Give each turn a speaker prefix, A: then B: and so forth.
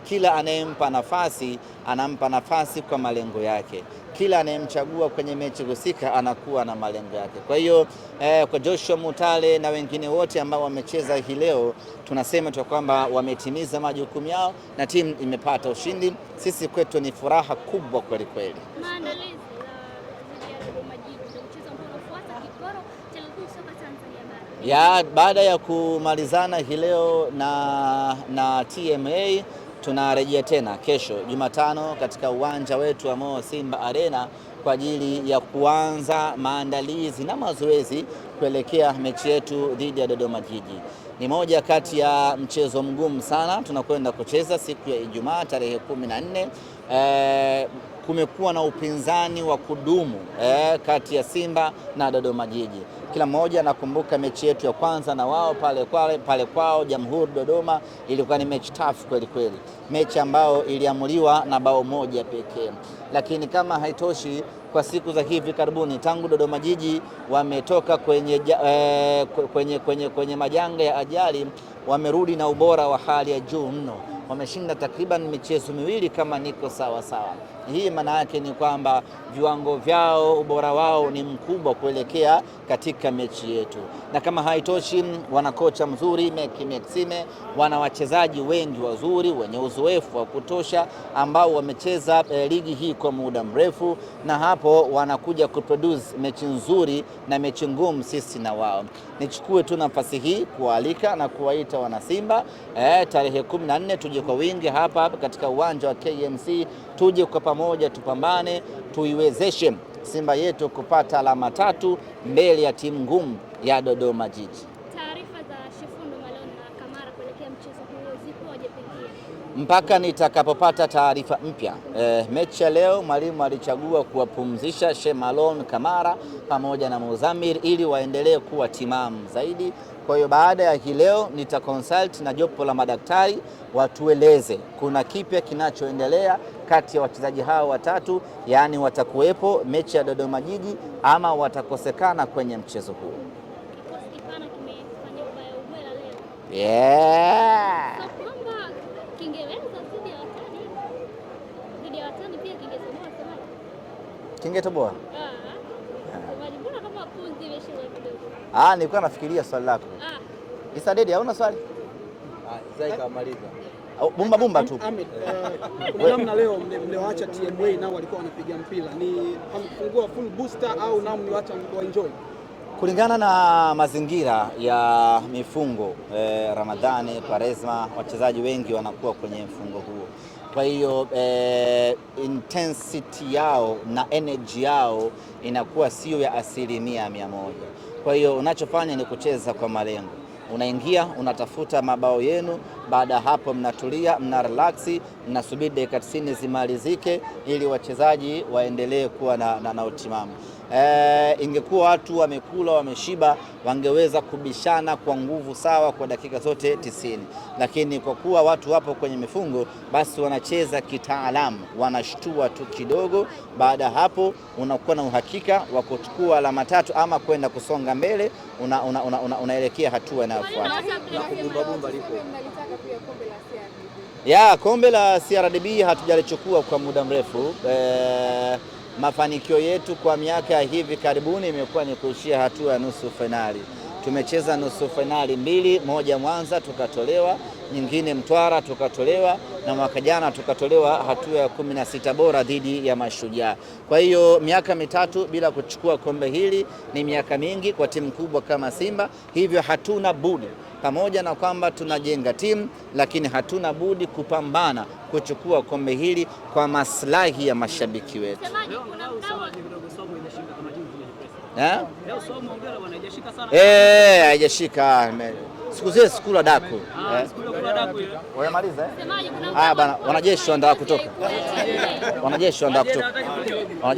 A: Kila anayempa nafasi anampa nafasi kwa malengo yake, kila anayemchagua kwenye mechi husika anakuwa na malengo yake. Kwa hiyo kwa Joshua Mutale na wengine wote ambao wamecheza hii leo, tunasema tu kwamba wametimiza majukumu yao na timu imepata ushindi. Sisi kwetu ni furaha kubwa kweli kweli.
B: Maandalizi dhidi ya Dodoma Jiji ndio mchezo ambao unafuata kiporo cha ligi kuu soka Tanzania Bara.
A: Ya, baada ya kumalizana hii leo na TMA, tunarejea tena kesho Jumatano katika uwanja wetu wa Mo Simba Arena kwa ajili ya kuanza maandalizi na mazoezi kuelekea mechi yetu dhidi ya Dodoma Jiji. Ni moja kati ya mchezo mgumu sana tunakwenda kucheza siku ya Ijumaa tarehe 14. Kumekuwa na upinzani wa kudumu kati ya Simba na Dodoma Jiji. Kila mmoja anakumbuka mechi yetu ya kwanza na wao pale kwao Jamhuri Dodoma, ilikuwa ni mechi tough kweli kweli, mechi ambayo iliamuliwa na bao moja pekee. Lakini kama haitoshi, kwa siku za hivi karibuni tangu Dodoma Jiji wametoka kwenye majanga ya ajali, wamerudi na ubora wa hali ya juu mno. Wameshinda takriban michezo miwili kama niko sawa sawa. Hii maana yake ni kwamba viwango vyao, ubora wao ni mkubwa kuelekea katika mechi yetu, na kama haitoshi, wana kocha mzuri Meki Maxime, wana wachezaji wengi wazuri wenye uzoefu wa kutosha ambao wamecheza ligi hii kwa muda mrefu, na hapo wanakuja kuproduce mechi nzuri na mechi ngumu sisi na wao. Nichukue tu nafasi hii kualika na kuwaita wanasimba tarehe 14 tuje kwa wingi hapa hapa katika uwanja wa KMC, tuje kwa pamoja, tupambane, tuiwezeshe Simba yetu kupata alama tatu mbele ya timu ngumu ya Dodoma Jiji.
B: Taarifa za Shefundo Malone na Kamara kuelekea mchezo huo zipoje pengine?
A: Mpaka nitakapopata taarifa mpya. Mechi ya leo mwalimu alichagua kuwapumzisha Shemalon Kamara pamoja na Muzamir ili waendelee kuwa timamu zaidi. Kwa hiyo baada ya hii leo nitaconsult na jopo la madaktari watueleze kuna kipya kinachoendelea kati ya wachezaji hao watatu, yaani watakuwepo mechi ya Dodoma Jiji ama watakosekana kwenye mchezo huo.
B: Kikosi kipana kimefanya ubaya ubwela leo.
A: Yeah.
B: So kwamba kingeweza dhidi ya watani. Dhidi ya watani pia kingetoboa, semaji.
A: Kingetoboa?
B: Ah. Semaji, mbona kama pumzi imeshinda kidogo?
A: Ah, nilikuwa nafikiria swali lako.
B: Ah.
A: Issa Dede, hauna swali?
C: Zai kamaliza.
A: Au, bumba bumba tu.
D: Ahmed, kuna namna leo mlioacha TMA nao walikuwa wanapiga mpira, ni hamkufungua full booster au nao mliwacha wa enjoy?
A: Kulingana na mazingira ya mifungo Ramadhani, Kwaresma, wachezaji wengi wanakuwa kwenye mfungo huo. Kwa hiyo intensity yao na energy yao inakuwa sio ya 100%. Kwa hiyo unachofanya ni kucheza kwa malengo. Unaingia unatafuta mabao yenu, baada ya hapo mnatulia, mna relax, mnasubiri dakika 90 zimalizike ili wachezaji waendelee kuwa na utimamu. Ingekuwa watu wamekula wameshiba, wangeweza kubishana kwa nguvu sawa kwa dakika zote 90, lakini kwa kuwa watu wapo kwenye mifungo, basi wanacheza kitaalamu, wanashtua tu kidogo. Baada ya hapo unakuwa na uhakika wa kuchukua alama tatu ama kwenda kusonga mbele, unaelekea una hatua inayofuata.
C: Na kubumbabumba lipo.
E: Mnalitaka pia kombe la CRDB.
A: Ya, kombe la CRDB hatujalichukua kwa muda mrefu. Mafanikio yetu kwa miaka ya hivi karibuni imekuwa ni kuishia hatua ya nusu fainali. Tumecheza nusu fainali mbili, moja Mwanza tukatolewa, nyingine Mtwara tukatolewa, na mwaka jana tukatolewa hatua ya 16 bora dhidi ya Mashujaa. Kwa hiyo miaka mitatu bila kuchukua kombe hili ni miaka mingi kwa timu kubwa kama Simba, hivyo hatuna budi, pamoja na kwamba tunajenga timu, lakini hatuna budi kupambana kuchukua kombe hili kwa maslahi ya mashabiki wetu.
B: Semaji, kuna mdau
A: Eh? Haijashika. Siku zile sikula daku. Wamemaliza eh?
B: Semaji, kuna
A: Haya
B: mdau
A: bana, wanajeshi wanataka kutoka.
B: TMA.
A: Wanajeshi wanataka kutoka.